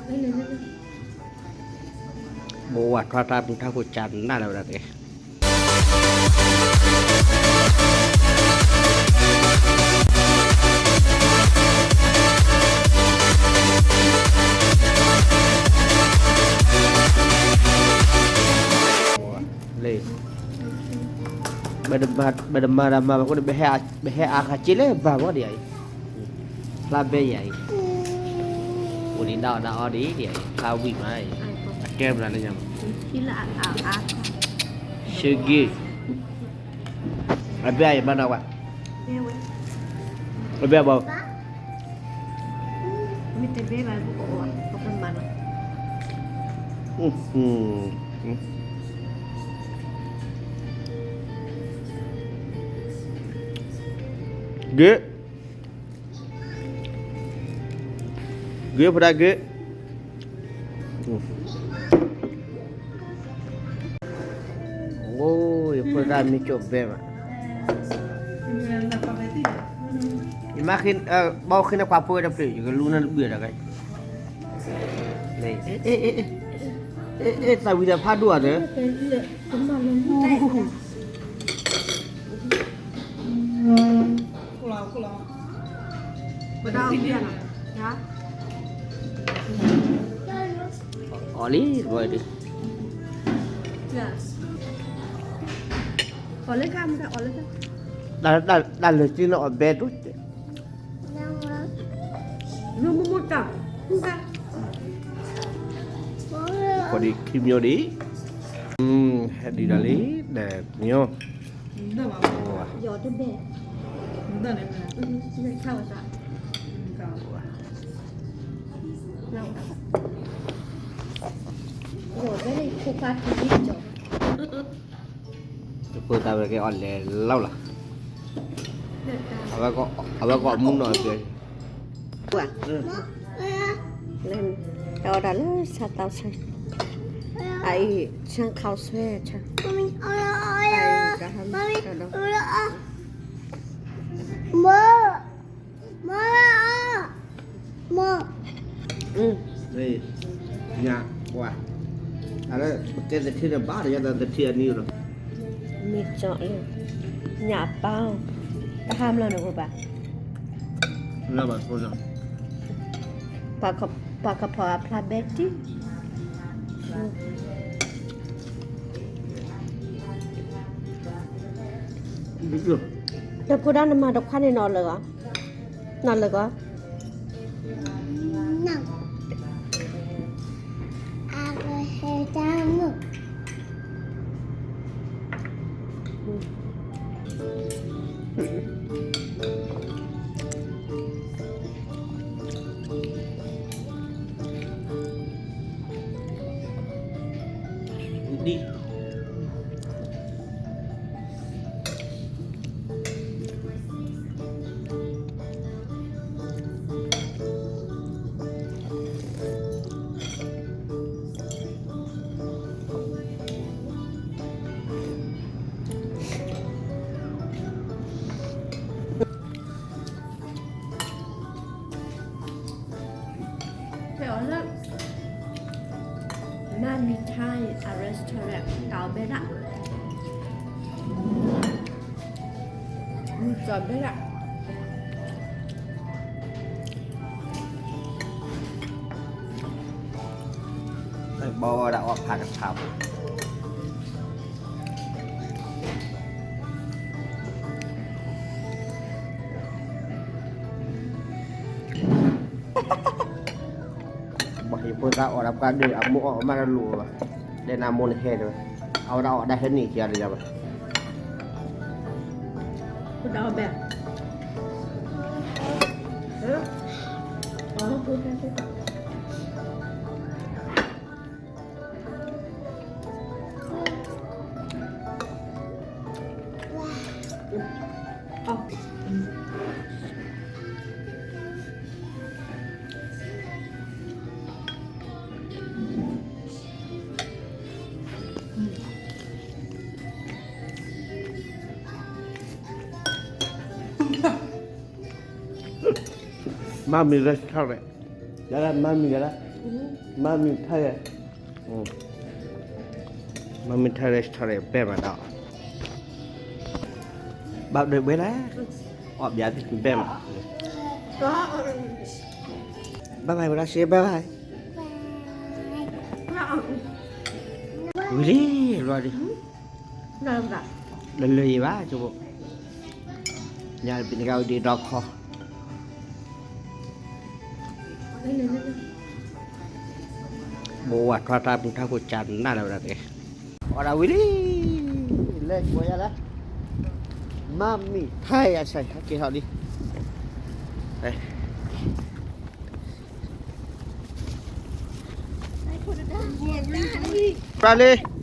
ဘိးဝးထွါတၢ်မုာ်တၢ်ခိၣ်ကၢ်နၢ်လၢဝဲဒၣ်တက့ၢ်. လၢ ဘၣ်တမၤတၢ်မၤဘၣ်အဃိန့ၣ် ပဟဲအါခါက့လၢဘၣ်မီၢ်ဒံးအံၤ, ဖျါဘဲယၤအံၤ, အိၣ်ဒံးဒၣ်အီၣ်ဒၣ်အီဒံးဒံးအံၤ ဖျါဝံၣ်မးအံၤ, အကဲမနုၤလၢညါမး, ဆၢဂ့ၤ, အဘဲအံၤမၤနီၢ်ကွၢ်, အဘဲဘၣ် မ့ၢ်တဘဲဘၣ် ပကအိၣ် ပကမၤနီၤ, ဂ့ၤ, ဂ့ၤဖိဒၣ်ဂ့ၤ, အိၣ် ယဖိဒၣ်မ့ၢ်ကၠိဘဲဘၣ်, ယမ့ၢ် ဘၣ်ဃ့န့ၢ်ခွါဖိဝဲတဖျၢၣ် ယကလူန့ၢ်တဘ့ၣ်ဒီး, အ့ သးဝံၤဒီးဖးဒိၣ်ဧါဒီး, အီၣ်လံတဘျီဒံး, အီၣ်လၢခါမတၤအီၣ်လၢခါ, တၢ်လၢတၢ်လၢာ်က့နီၤအီၣ်ဘဲဒိၣ်, မ့ၢ်မ့ၢ်မ့ၢ်တၢ်, ခီဒံးခံမျိုးဒံး, ဟဲဒံးဒီးလံ, ဒီးမျိုး, ယီၤတဘဲ, ယီၤတဘဲန့ၣ်ခိၣ်ဖးထံကၠီၤ ယဖိသၣ်ဝဲက့ၤအီၣ်လဲၤလီၤလီၤ, အဝဲကအီၣ်မူနီၢ်က့, အီၣ်ဒၣ်လၢဆါသီဆါ, အအံၤ ဆါခီဆွဲဆါ, မ့ၢ် မ့ၢ် ညၣ်ကွၢ်, အလၢပကဲသထ့န့ၣ်ဘၣ်ဒီး ယသထ့အနံၣ်လီၤ, မ့ၢ်ကၠီလၢ, ညၣ်ပၢ်, တဟါမလီၤန့ၣ်ဘၣ်, ပှၤကဖီအဖျါဘဲတံၢ် တဖိဒၣ်နမၤတခွါန့ၣ်နီၤလၢာ်ဂီၢ်, နီၤလၢာ်ဂီၢ်, ဖဲအီၤလၢ Mommy Thai အ restaurant တၢ်အီၣ်ဘဲဒၣ်, မုၢ်ကၠီၣ်ဘဲဒၣ်, ဘီဝဲဒၣ်အီၣ်ဖးတဖးဖိ ဘၣ်ယဖိသၣ်အီၣ်ဒၣ်ပှၤဒၢး အမိၢ်အီၣ်အမါတလိၣ်ဘၣ်, ဒဲနၤမိၢ်န့ၣ်ဟဲတဲဝဲ, အဝဲဒၣ်အီၣ်ဒၣ်ဟဲန့ၢ်က့ၤအီၤတယၤဘၣ်. Mommy restaurant, ယဲဒၣ် Mommy ယဲဒၣ် မမီၤထါရၣ်, မမီၤထါရၣ် ထါရၣ် ဘဲမးဒီး, ဘၣ်ဒိးဘဲလဲၣ်, အီၣ်ဘၣ်သ့ၣ်ဘဲမး, ဘၣ်ဘၣ်ဝဲဒၣ်စ့ ဘၣ်ဘၣ်, ဝံၤလံ, လီၤဒံး, လၢလၢယံၤဘၣ် ကၠိဘိ, ညါပနကဝံၤဒံးဒီခီ ဘိးဝးထွါတၢ်မူၤထါခိၣ်ကၢ်နးလၢဝဲဒၣ်တဂ့ၤ, အီၣ်ဒၣ်ဝံၤလံ, လဲၤကိးယၤလၢ, မမီၤထါရၣ် အဆၢက့ၤထီၣ်လံ, ပှၤလံ